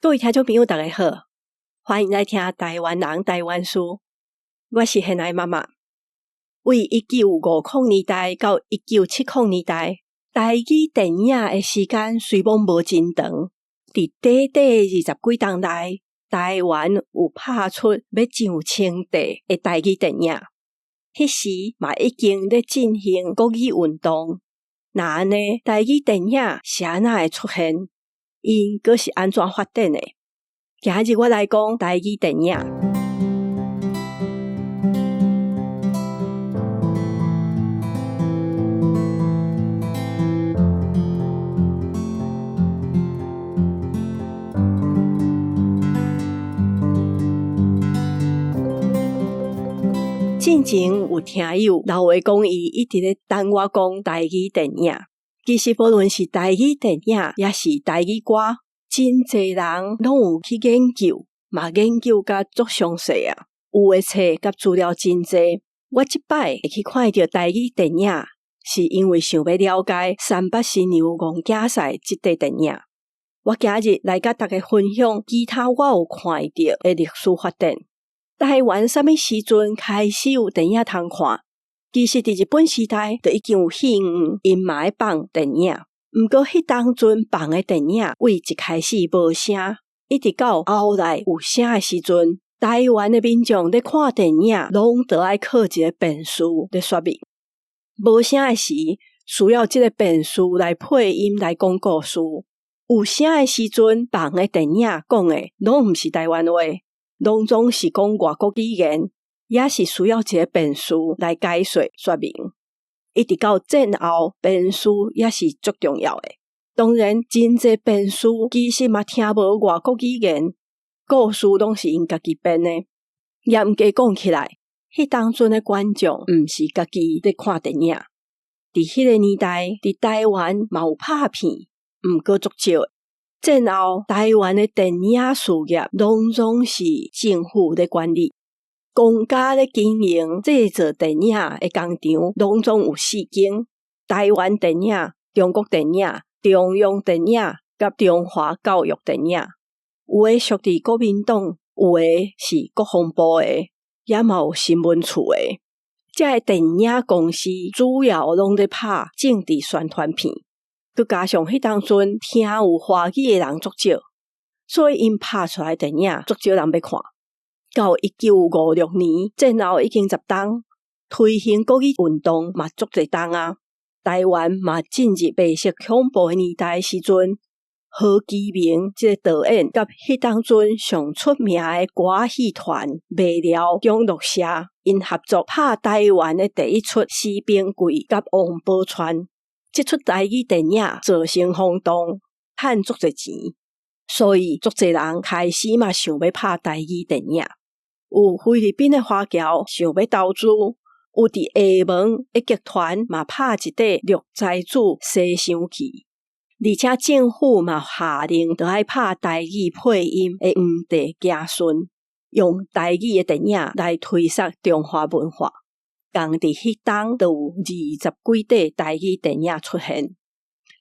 各位聽眾朋友，大家好，歡迎來聽台灣人台灣事。我是現愛媽媽。為1950年代到1970年代，台語電影的時間雖罔無真長，佇短短20幾冬內，台灣有拍出欲上千塊的台語電影。彼時嘛已經咧進行國語運動，若按呢，台語電影是按怎會出現？𪜶閣是按怎發展的？今日我來講台語電影。進前有聽友留話講，伊一直咧等我講台語電影。其實無論是台語電影，抑是台語歌，真濟人攏有去研究，嘛研究甲足詳細啊。有的冊佮資料真濟。我這擺會去看著台語電影，是因為想欲了解《三八新娘戇囝婿》這塊電影。我今日來佮大家分享其他我有看著的歷史發展。台灣啥物時陣開始有電影通看？其實佇日本時代就已經有戲院，𪜶嘛會放電影。毋過彼當陣放的電影，為一開始無聲，一直到後來有聲的時陣，台灣的民眾咧看電影，攏著愛靠一个辯士咧說明。無聲的時，需要這个辯士來配音來講故事。有聲的時陣，放的電影講的攏毋是台灣話，攏總是講外國語言。也是需要一个辯士來解說說明，一直到戰後，辯士也是足重要的。當然，真濟辯士其實嘛聽無外國語言，故事攏是𪜶家己編的。嚴格講起來，彼當陣的觀眾毋是家己咧看電影。佇彼个年代，佇台灣嘛有拍片，毋過足少。戰後，台灣的電影事業攏總是政府咧管理。公家咧經營製作電影的工廠，攏總有四間：台灣電影、中國電影、中央電影、佮中華教育電影。有的屬佇國民黨，有的是國防部的，也嘛有新聞處的。這个電影公司主要攏咧拍政治宣傳片，閣加上彼當陣聽有華語的人足少，所以𪜶拍出來電影足少人欲看。到1956年，戰後已經10冬，推行國語運動嘛足濟冬啊。台灣嘛進入白色恐怖的年代時陣，何其明這个導演佮彼當陣上出名的歌戲團麥寮蔣樂社，𪜶合作拍台灣的第一齣史秉貴佮王寶釧，這齣台語電影造成轟動，趁足濟錢，所以足濟人開始嘛想欲拍台語電影。有菲律賓的華僑想欲投資，有佇廈門的劇團嘛拍一塊綠才子西廂記，而且政府嘛下令著愛拍台語配音的皇帝子孫，用台語的電影來推捒中華文化。仝佇彼冬就有20幾塊台語電影出現，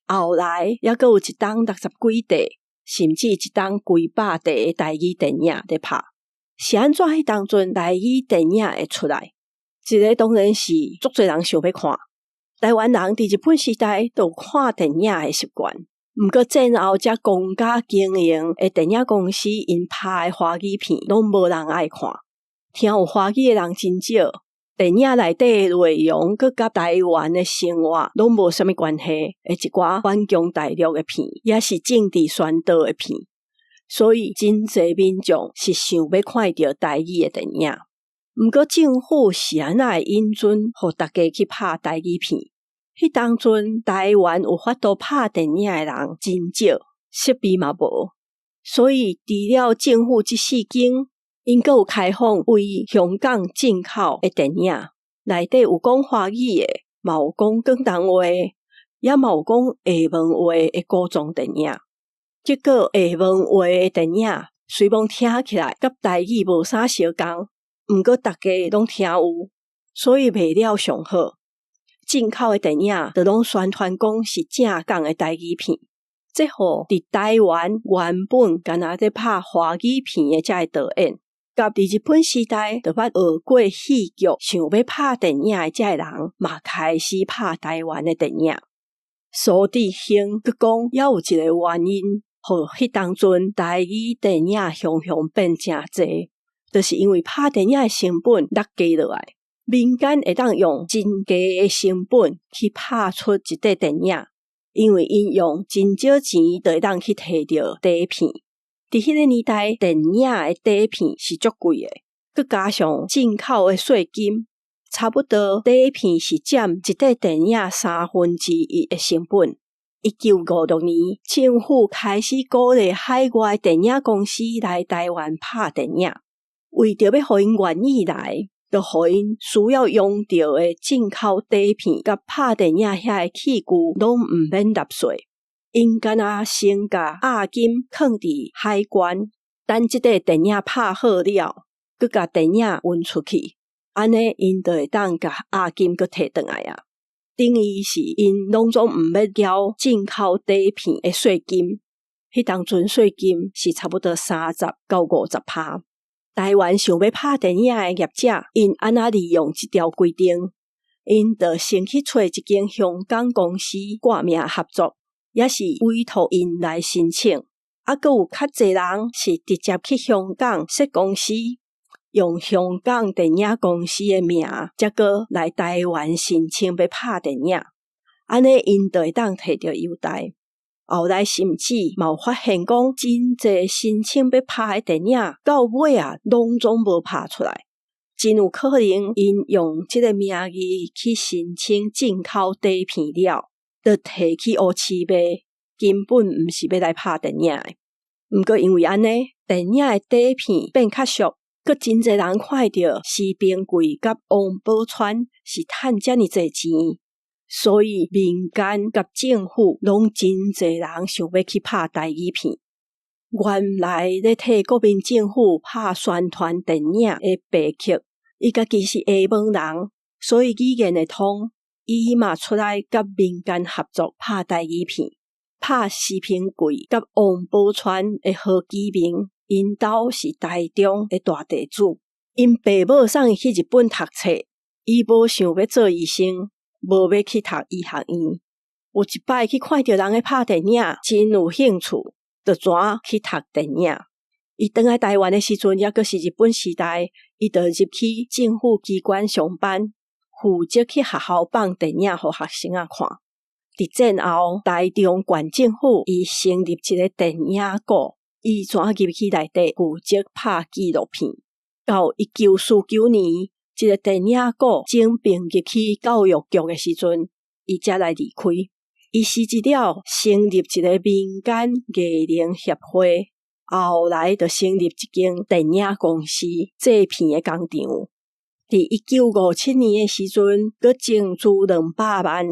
後來猶閣有一冬60幾塊，甚至一冬幾百塊的台語電影咧拍。是按怎彼當陣台語電影會出來？這个當然是足濟人想欲看。台灣人佇日本時代就有看電影的習慣，毋過戰後這公家經營的電影公司𪜶拍的華語片攏無人愛看，聽有華語的人真少。電影內底的內容閣佮台灣的生活攏無啥物關係的一寡反攻大陸的片，抑是政治宣導的片。所以真濟民眾是想欲看著台語的電影，毋過政府是按怎會允准予大家去拍台語片？彼當陣台灣有法度拍電影的人真少，設備嘛無，所以除了政府這四間，𪜶閣有開放為香港進口的電影，內底有講華語的，嘛有講廣東話，也嘛有講廈門話的古裝電影。結果廈門話的電影雖罔聽起來佮台語無啥相仝，毋過逐家攏聽有，所以賣了上好。進口的電影就攏宣傳講是正港的台語片，這予佇台灣原本干焦咧拍華語片的這个導演，佮佇日本時代就捌學過戲劇，想欲拍電影的這个人，嘛開始拍台灣的電影。蘇致興閣講，猶有一个原因，予彼當陣台語電影雄雄變誠濟，就是因為拍電影的成本落低落來，民間會當用真低的成本去拍出一塊電影，因為𪜶用真少錢就會當去提著底片。佇彼个年代，電影的底片是足貴的，閣加上進口的稅金，差不多底片是佔一塊電影三分之一的成本。1956年，政府開始鼓勵海外電影公司來台灣拍電影，為著欲予𪜶願意來，就予𪜶需要用著的進口底片佮拍電影遐个器具攏毋免納稅。𪜶干焦先共押金囥佇海關，等這塊電影拍好了，閣共電影運出去，按呢𪜶就會當共押金閣提轉來啊。等於是𪜶攏總毋免繳進口底片的稅金，彼當陣稅金是差不多30到50趴。台灣想欲拍電影的業者，𪜶按怎利用這條規定？𪜶就先去揣一間香港公司掛名合作，抑是委託𪜶來申請。啊，閣有較濟人是直接去香港設公司，用香港電影公司的名，才閣來台灣申請欲拍電影，按呢𪜶就會當提著優待。後來甚至嘛有發現講，真濟申請欲拍的電影，到尾啊攏總無拍出來，真有可能𪜶用這个名義去申請進口底片了，就提去烏市賣，根本毋是欲來拍電影的。毋過因為按呢，電影的底片變較俗，閣真濟人看著時平貴佮王寶釧是趁遮爾濟錢，所以民間佮政府攏真濟人想欲去拍台語片。原來咧替國民政府拍宣傳電影的白克，伊家己是廈門人，所以語言會通，伊嘛出來佮民間合作拍台語片，拍時平貴佮王寶釧的何啟明，𪜶兜是台中的大地主，𪜶爸母送伊去日本讀冊，伊無想欲做醫生，無欲去讀醫學院。有一擺去看著人咧拍電影，真有興趣，就轉去讀電影。伊轉來台灣的時陣，猶閣是日本時代，伊就入去政府機關上班，負責去學校放電影予學生仔看。佇戰後，台中縣政府伊成立一个電影股，伊轉入去內底負責拍紀錄片。到1949年，這个電影股整併入去教育局的時陣，伊才來離開。伊辭職了，成立一个民間藝能協會，後來就成立一間電影公司製片的工廠。佇1957年的時陣，閣增資200萬。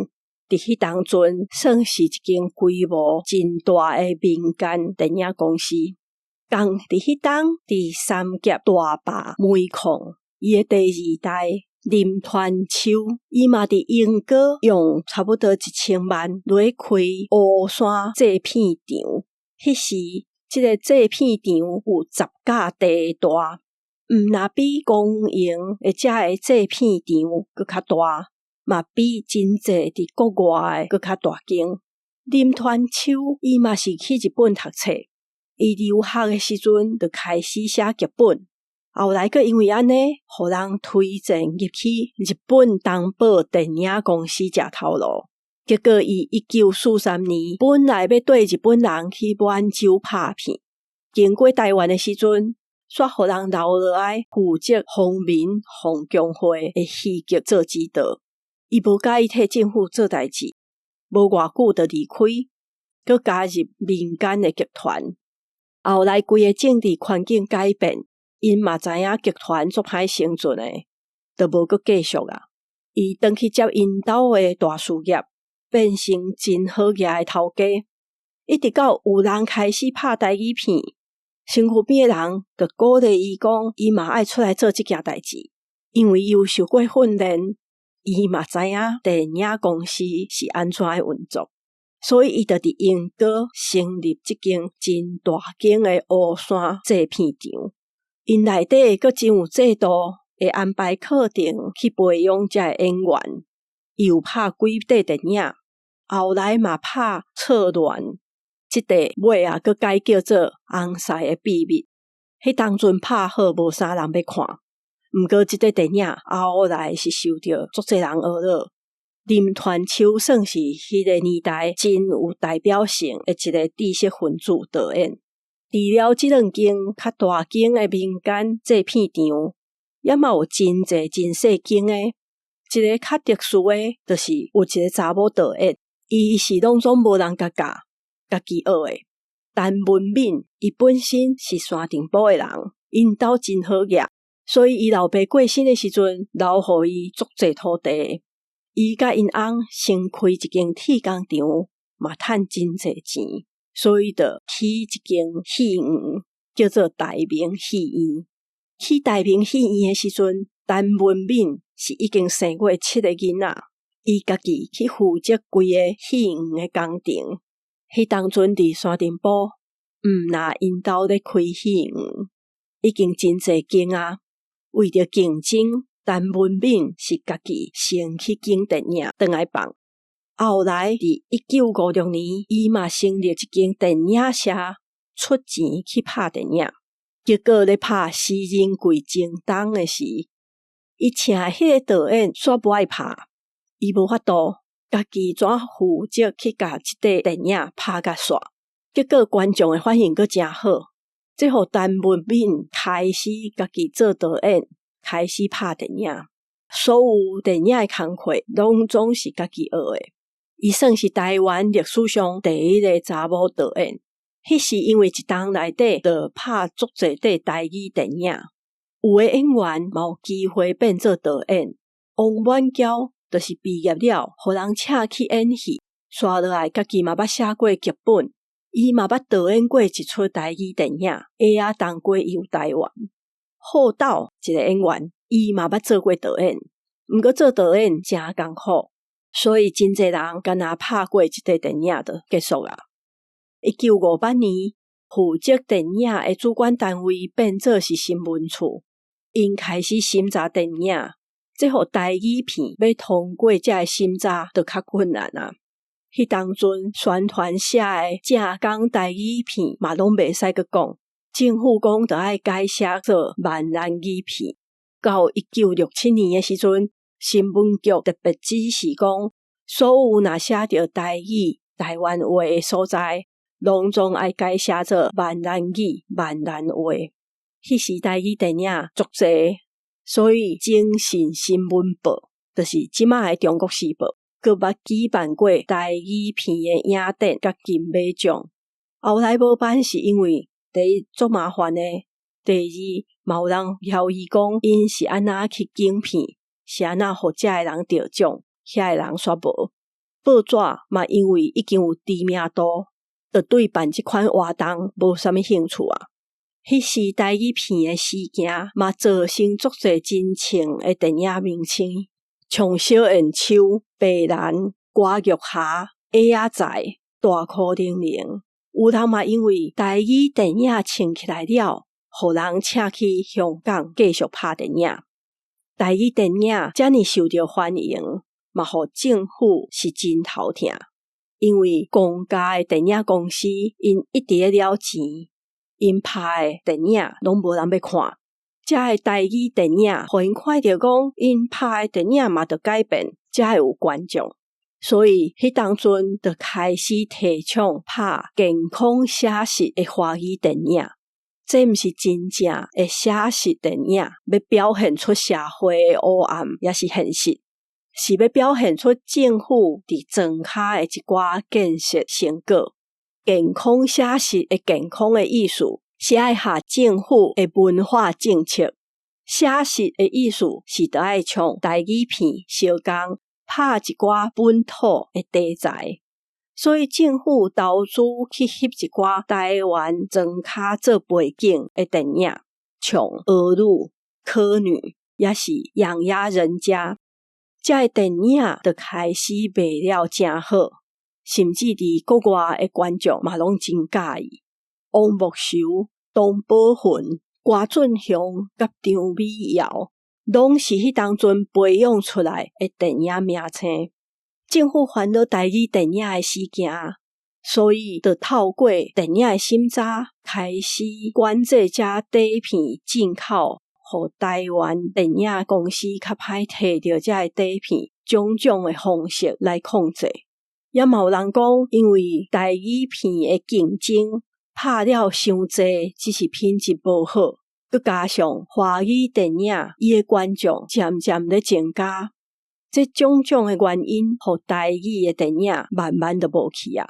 佇彼當陣，算是一間規模真大的民間電影公司。仝佇彼當，佇三峽大壩煤礦，伊的第二代林傳秋，伊嘛佇鶯歌用差不多1000萬來開烏山製片廠。彼時，這个製片廠有10甲地大，毋若比公營的這个製片廠閣較大，嘛比真濟佇國外的閣較大間。林傳秋伊嘛是去日本讀冊，伊留學的時陣就開始寫劇本，後來閣因為按呢，予人推薦入去日本東寶電影公司食頭路。結果伊1943年本來欲綴日本人去滿洲拍片，經過台灣的時陣，煞予人留落來負責皇民放共會的戲劇做指導。伊無佮意替政府做代誌，無偌久就離開，閣加入民間的劇團。後來規个政治環境改變，𪜶嘛知影劇團足歹生存的，就無閣繼續啊。伊轉去接𪜶兜的大事業，變成真好額的頭家。一直到有人開始拍台語片，身軀邊的人就鼓勵伊講，伊嘛愛出來做這件代誌，因為伊有受過訓練。伊嘛知影電影公司是按怎的運作。所以伊就佇鶯歌成立這間真大間的烏山製片廠。𪜶內底閣真有制度，會安排課程去培養這个演員。伊有拍幾塊電影，後來嘛拍《錯亂》，這塊尾仔閣改叫做《翁婿的秘密》。彼當陣拍好無啥人欲看，毋過這塊電影後來是受著足濟人呵咾。林傳秋算是彼个年代真有代表性的一個知識分子導演。除了這兩間較大間的民間製片廠，也嘛有真濟真細間的。一个較特殊的，就是有一个查某導演，伊是攏總無人共教，家己學的。陳文敏，伊本身是山頂埔的人，𪜶兜真好額，所以伊老爸過身的時陣，留予伊足濟土地。伊佮𪜶翁先開一間鐵工廠，嘛趁真濟錢，所以就起一間戲院，叫做大明戲院。起大明戲院的時陣，陳文敏是已經生過七个囡仔，伊家己去負責規个戲院的工程。彼當陣佇山頂埔，毋若𪜶兜咧開戲院，已經真濟間啊。為著競爭，陳文敏是家己先去景電影轉來放。後來佇1956年，伊嘛成立一間電影社，出錢去拍電影。結果咧拍《死人櫃情東》的時，伊請彼個導演煞無愛拍，伊無法度，家己怎負責去共這塊電影拍甲煞。結果觀眾的反應閣誠好，這予陳文敏開始家己做導演，開始拍電影。所有電影的工課攏總是家己學的。伊算是台灣歷史上第一个查某導演。彼時因為一冬內底就拍足濟塊台語電影，有的演員嘛有機會變做導演。王滿嬌就是畢業了，予人請去演戲，煞落來家己嘛捌寫過劇本，伊嘛捌導演過一齣台語電影《鞋仔東街遊台灣》。好斗一个演員，伊嘛捌做過導演，毋過做導演誠艱苦，所以真濟人干焦拍過一塊電影就結束啊。1958年，負責電影的主管單位變做是新聞處，𪜶開始審查電影，這予台語片欲通過這个審查就較困難啊。彼當陣宣傳寫的正港台語片嘛攏袂使閣講，政府講著愛改寫做閩南語片。到1967年的時陣，新聞局特別指示講，所有若寫著台語、台灣話的所在，攏總愛改寫做閩南語、閩南話。彼時台語電影足濟，所以中信新聞報，就是這馬的中國時報，閣捌舉辦過台語片的影展佮金馬獎。後來無辦是因為第一足麻煩的，第二嘛有人懷疑講𪜶是按怎去揀片，是按怎予這个人得獎，遐个人煞無。報紙嘛因為已經有知名度，就對辦這款活動無啥物興趣啊。彼時台語片的事件嘛造成足濟真穿的電影明星，像蕭燕秋、白蘭、郭玉霞、鞋仔仔、大箍玲玲，有人嘛因為台語電影穿起來了，予人請去香港繼續拍電影。台語電影遮爾受著歡迎，嘛予政府是真頭疼，因為公家的電影公司𪜶一直咧了錢，𪜶拍的電影攏無人欲看。遮个台語電影，予𪜶看著講，𪜶拍的電影嘛著改變，才會有觀眾。所以，彼當陣就開始提倡拍健康寫實的華語電影。這毋是真正的寫實電影，欲表現出社會的黑暗，抑是現實，是欲表現出政府佇莊跤的一寡建設成果。健康寫實的健康的意思，是愛合政府的文化政策。寫實的意思是著愛像台語片相仝拍一寡本土的題材，所以政府投資去翕一寡台灣莊跤做背景的電影，像《兒女》、《柯女》，抑是《養鴨人家》，這个電影就開始賣了誠好。甚至佇國外的觀眾嘛攏真佮意。王木秀、董寶雲、郭俊雄佮張美瑤，攏是彼當陣培養出來的電影明星。政府煩惱台語電影的事件，所以就透過電影的審查，開始管制這底片進口，予台灣電影公司較歹提著這个底片，種種的方式來控制。也嘛有人講，因為台語片的競爭拍了傷濟，只是品質無好，閣加上華語電影伊的觀眾漸漸咧增加，這種種的原因，予台語的電影慢慢就無去啊。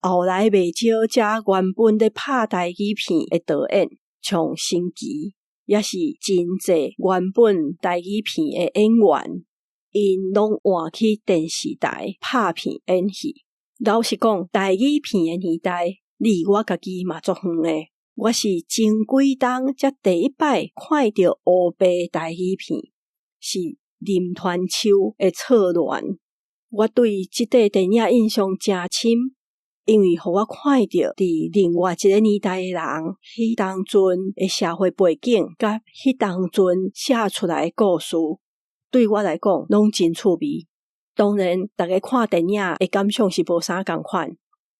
後來袂少遮原本咧拍台語片的導演，像新奇，也是真濟原本台語片的演員，𪜶攏換去電視台拍片演戲。老實講，台語片的年代，離我家己嘛足遠的。我是前幾冬才第一擺看著烏白台語片，是林傳秋的《錯亂》。我對這塊電影印象誠深，因為予我看著佇另外一个年代的人，彼當陣的社會背景，佮彼當陣寫出來的故事，對我來講攏真趣味。當然，逐家看電影的感想是無啥仝款。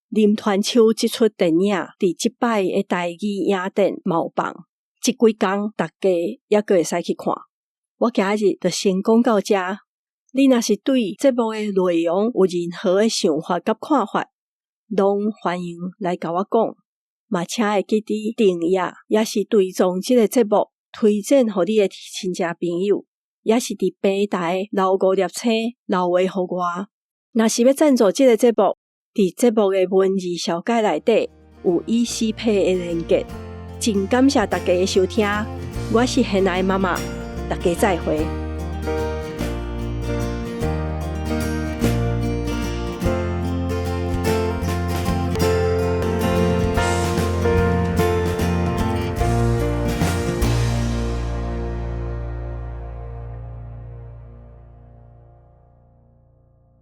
林傳秋這齣電影佇這擺的台語影展嘛有放，這幾工逐家猶閣會使去看。我今日就先講到遮。你若是對節目的內容有任何的想法佮看法，攏歡迎來共我講。嘛，請會記得訂閱，抑是追蹤這个節目，推薦予你的親戚朋友，抑是佇平台留五粒星留話予我。若是欲贊助這个節目，佇節目的文字紹介內底有 ECPay 的連結。真感謝大家的收聽，我是現愛媽媽，大家再會。